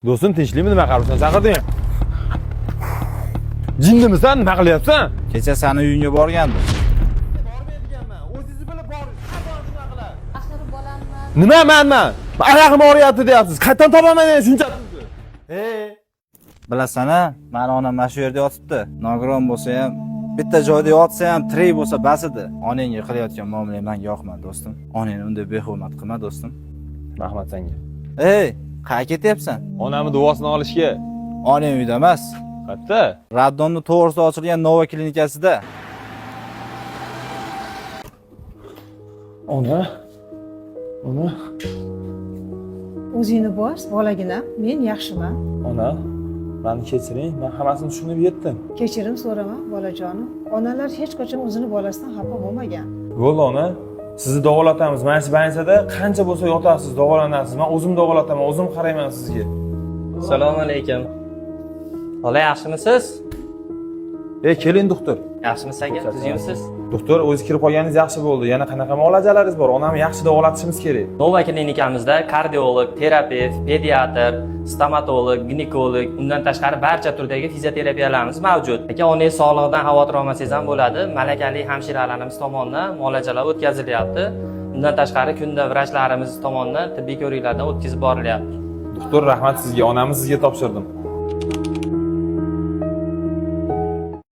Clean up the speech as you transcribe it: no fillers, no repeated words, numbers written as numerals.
Do'stim, tinchlikmi? Nima qilyapsan? Chaqirding. Jinnimisan? Nima qilyapsan? Kecha sani uyingga borgandim. Bormaydiganman. O'zingiz bilib boring. Har doim shunaqa qiladi. Axir bolamman. Nima manman? Oyog'im og'riyapti deyapsiz. Qayerdan topaman endi shuncha pulni? E, Bilasan-a, mani onam mana shu yerda yotibdi. Nogiron bo'lsa ham, bitta joyda yotsa ham tirik bo'lsa bas edi. Onangga qilayotgan muomala menga yoqmadi, do'stim. Onangni unday behurmat qilma, do'stim. Rahmat senga. Ey, qayerga ketyapsan? Onamni duosini olishga. Onang uyda emas. Qayerda? Raddonni to'g'risida ochilgan Nova klinikasida. Ona. Ona. O'zingni bos, bolaginam, men yaxshiman. Ona. Meni kechiring, men hammasini tushunib yetdim. Kechirim so'rama, bolajonim. Onalar hech qachon o'zini bolasidan xafa bo'lmagan. Bo'ldi ona. Sizni davolatamiz. Mana shu больницада qancha bo'lsa yotasiz, davolanasiz. Men o'zim davolataman, o'zim qarayman sizga. Assalomu alaykum. Xola, yaxshimisiz? Ey, keling doktor. Yaxshimisiz aka? Tuzukmisiz? Doktor, o'zi kirib qolganingiz yaxshi bo'ldi. Yana qanaqa muolajalaringiz bor? Onamni yaxshi davolatishimiz kerak. Nova klinikamizda kardiolog, terapevt, pediatr, stomatolog, ginekolog, undan tashqari barcha turdagi fizioterapiyalarimiz mavjud. Aka, onangiz sog'lig'idan xavotir olmasangiz ham bo'ladi. Malakali hamshiralarimiz tomonidan muolajalar o'tkazilyapti. Undan tashqari kunda vrachlarimiz tomonidan tibbiy ko'riklardan o'tkazib borilyapti. Doktor, rahmat sizga. Onamni sizga topshirdim.